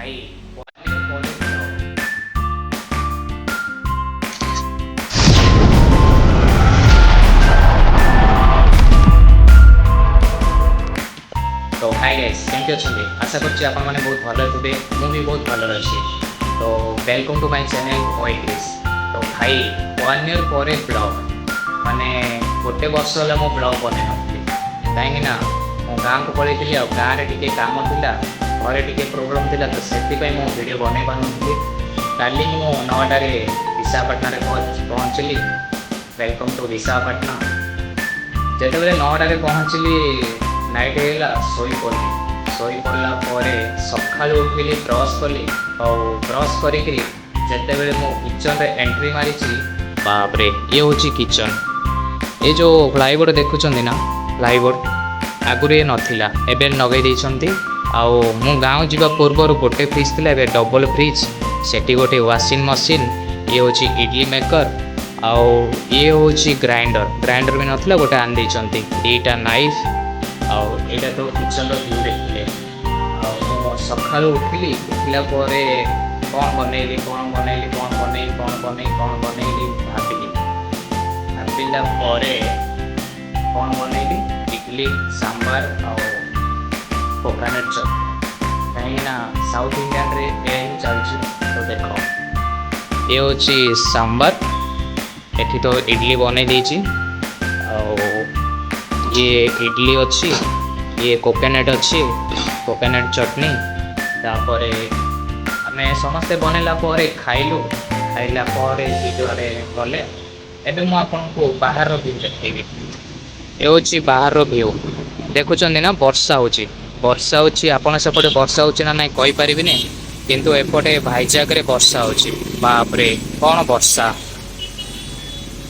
ଭାଇ, one year ପରେ blog. ତ ହାଇ ଗାଇସ୍, କେମିତି ଅଛନ୍ତି? ଆଶା କରୁଛି ଆପଣମାନେ ବହୁତ ଭଲରେ ଥିବେ। ମୁଁ ବି ବହୁତ ଭଲରେ ଅଛି। ତ welcome to my channel ଓଇକ୍ରିସ୍। ତ ଭାଇ, ୱାନ୍ ଇୟର୍ ପରେ ବ୍ଲଗ୍, ମାନେ ଗୋଟେ ବର୍ଷ ହେଲା ମୁଁ ବ୍ଲଗ୍ ବନେଇ ନଥିଲି, କାହିଁକି ନା ମୁଁ ଗାଁକୁ ପଳେଇଥିଲି ଆଉ ଗାଁରେ ଟିକେ କାମ ଥିଲା, ଘରେ ଟିକେ ପ୍ରୋବ୍ଲେମ୍ ଥିଲା। ତ ସେଥିପାଇଁ ମୁଁ ଭିଡ଼ିଓ ବନେଇ ପାରୁନଥିଲି। କାଲି ମୁଁ 9ଟାରେ ବିଶାଖାପାଟଣାରେ ପହଞ୍ଚିଲି। Welcome to Visakhapatnam. ଯେତେବେଳେ 9ଟାରେ ପହଞ୍ଚିଲି, ନାଇଟ୍ ହେଇଗଲା, ଶୋଇପଡ଼ିଲି। ଶୋଇପଡ଼ିଲା ପରେ ସକାଳୁ ଉଠିଲି, ବ୍ରସ୍ କଲି ଆଉ ବ୍ରସ୍ କରିକିରି ଯେତେବେଳେ ମୁଁ କିଚନରେ ଏଣ୍ଟ୍ରି ମାରିଛି, ବାପରେ! ଇଏ ହେଉଛି କିଚନ୍। ଏ ଯେଉଁ ପ୍ଲାଇବୋର୍ଡ଼ ଦେଖୁଛନ୍ତି ନା, ପ୍ଲାଇବୋର୍ଡ଼ ଆଗରୁ ଇଏ ନଥିଲା, ଏବେ ଲଗେଇ ଦେଇଛନ୍ତି। ଆଉ ମୁଁ ଗାଁକୁ ଯିବା ପୂର୍ବରୁ ଗୋଟେ ଫ୍ରିଜ୍ ଥିଲା, ଏବେ ଡବଲ୍ ଫ୍ରିଜ୍। ସେଠି ଗୋଟେ ୱାସିଂ ମେସିନ୍, ଇଏ ହେଉଛି ଇଡଲି ମେକର୍ ଆଉ ଇଏ ହେଉଛି ଗ୍ରାଇଣ୍ଡର। ଗ୍ରାଇଣ୍ଡର ବି ନଥିଲା, ଗୋଟେ ଆଣି ଦେଇଛନ୍ତି। 2ଟା ନାଇଫ୍। ଆଉ ଏଇଟା ତ କିଚନ୍ର ଭ୍ୟୁ ଦେଖିଲେ। ଆଉ ମୁଁ ସକାଳୁ ଉଠିଲି, ଉଠିଲା ପରେ କ'ଣ ବନେଇଲି, କ'ଣ ବନେଇଲି, କ'ଣ ବନେଇ, କ'ଣ ବନେଇ, କ'ଣ ବନେଇଲି ଭାବିଲି। ଭାବିଲା ପରେ କ'ଣ ବନେଇଲି? ଇଡଲି, ସାମ୍ବାର ଆଉ କୋକୋନଟ୍ ଚଟନି, କାହିଁକି ନା ସାଉଥ୍ ଇଣ୍ଡିଆନରେ ଏହା ହିଁ ଚାଲିଛି। ତ ଦେଖ, ଏ ହେଉଛି ସାମ୍ବାର। ଏଠି ତ ଇଡଲି ବନେଇ ଦେଇଛି। ଆଉ ଇଏ ଇଡଲି ଅଛି, ଇଏ କୋକୋନଟ୍ ଅଛି, କୋକୋନଟ୍ ଚଟନି। ତାପରେ ଆମେ ସମସ୍ତେ ବନେଇଲା ପରେ ଖାଇଲୁ। ଖାଇଲା ପରେ ଯୁଆଡ଼େ ଗଲେ। ଏବେ ମୁଁ ଆପଣଙ୍କୁ ବାହାରର ଭ୍ୟୁ ଦେଖେଇବି। ଏ ହେଉଛି ବାହାରର ଭ୍ୟୁ। ଦେଖୁଛନ୍ତି ନା, ବର୍ଷା ହେଉଛି, ବର୍ଷା ହେଉଛି। ଆପଣ ସେପଟେ ବର୍ଷା ହେଉଛି ନା ନାଇଁ କହିପାରିବିନି, କିନ୍ତୁ ଏପଟେ ଭାଇଜାଗରେ ବର୍ଷା ହେଉଛି। ବାପରେ, କ'ଣ ବର୍ଷା!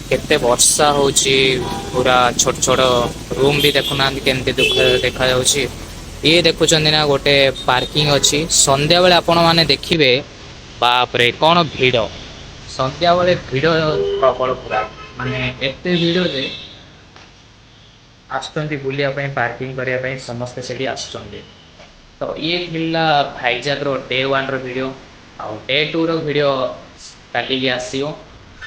କେତେ ବର୍ଷା ହେଉଛି! ପୁରା ଛୋଟ ଛୋଟ ରୁମ୍ ବି ଦେଖୁନାହାନ୍ତି, କେମିତି ଦୁଃଖ ଦେଖାଯାଉଛି। ଇଏ ଦେଖୁଛନ୍ତି ନା, ଗୋଟେ ପାର୍କିଂ ଅଛି। ସନ୍ଧ୍ୟାବେଳେ ଆପଣମାନେ ଦେଖିବେ, ବାପରେ, କ'ଣ ଭିଡ଼! ସନ୍ଧ୍ୟାବେଳେ ଭିଡ଼ ପ୍ରବଳ ପୁରା, ମାନେ ଏତେ ଭିଡ଼ ଯେ ଆସୁଛନ୍ତି ବୁଲିବା ପାଇଁ, ପାର୍କିଂ କରିବା ପାଇଁ ସମସ୍ତେ ସେଠି ଆସୁଛନ୍ତି। ତ ଇଏ ଥିଲା ଭାଇଜାଗର ଡେ ୱାନ୍ର ଭିଡ଼ିଓ। ଆଉ ଡେ ଟୁର ଭିଡ଼ିଓ କାଲିକି ଆସିବ।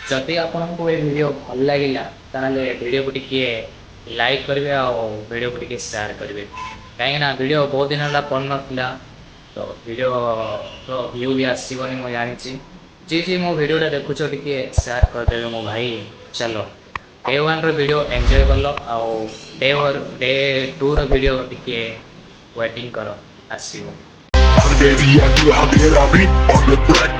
ଯଦି ଆପଣଙ୍କୁ ଏ ଭିଡ଼ିଓ ଭଲ ଲାଗିଲା, ତାହେଲେ ଭିଡ଼ିଓକୁ ଟିକିଏ ଲାଇକ୍ କରିବେ ଆଉ ଭିଡ଼ିଓକୁ ଟିକେ ସେୟାର କରିବେ, କାହିଁକିନା ଭିଡ଼ିଓ ବହୁତ ଦିନ ହେଲା ପଡ଼ିନଥିଲା, ତ ଭିଡ଼ିଓର ଭ୍ୟୁ ବି ଆସିବନି, ମୁଁ ଜାଣିଛି। ଯିଏ ଯିଏ ମୋ ଭିଡ଼ିଓଟା ଦେଖୁଛ, ଟିକେ ସେୟାର କରିଦେବେ ମୋ ଭାଇ। ଚାଲ, ଡେ ୱାନ୍ର ଭିଡ଼ିଓ ଏନ୍ଜୟ କଲ ଆଉ ଡେ ଟୁର ଭିଡ଼ିଓ ଟିକେ ୱେଟିଂ କର, ଆସିବ। Baby, I do how did I be on the track?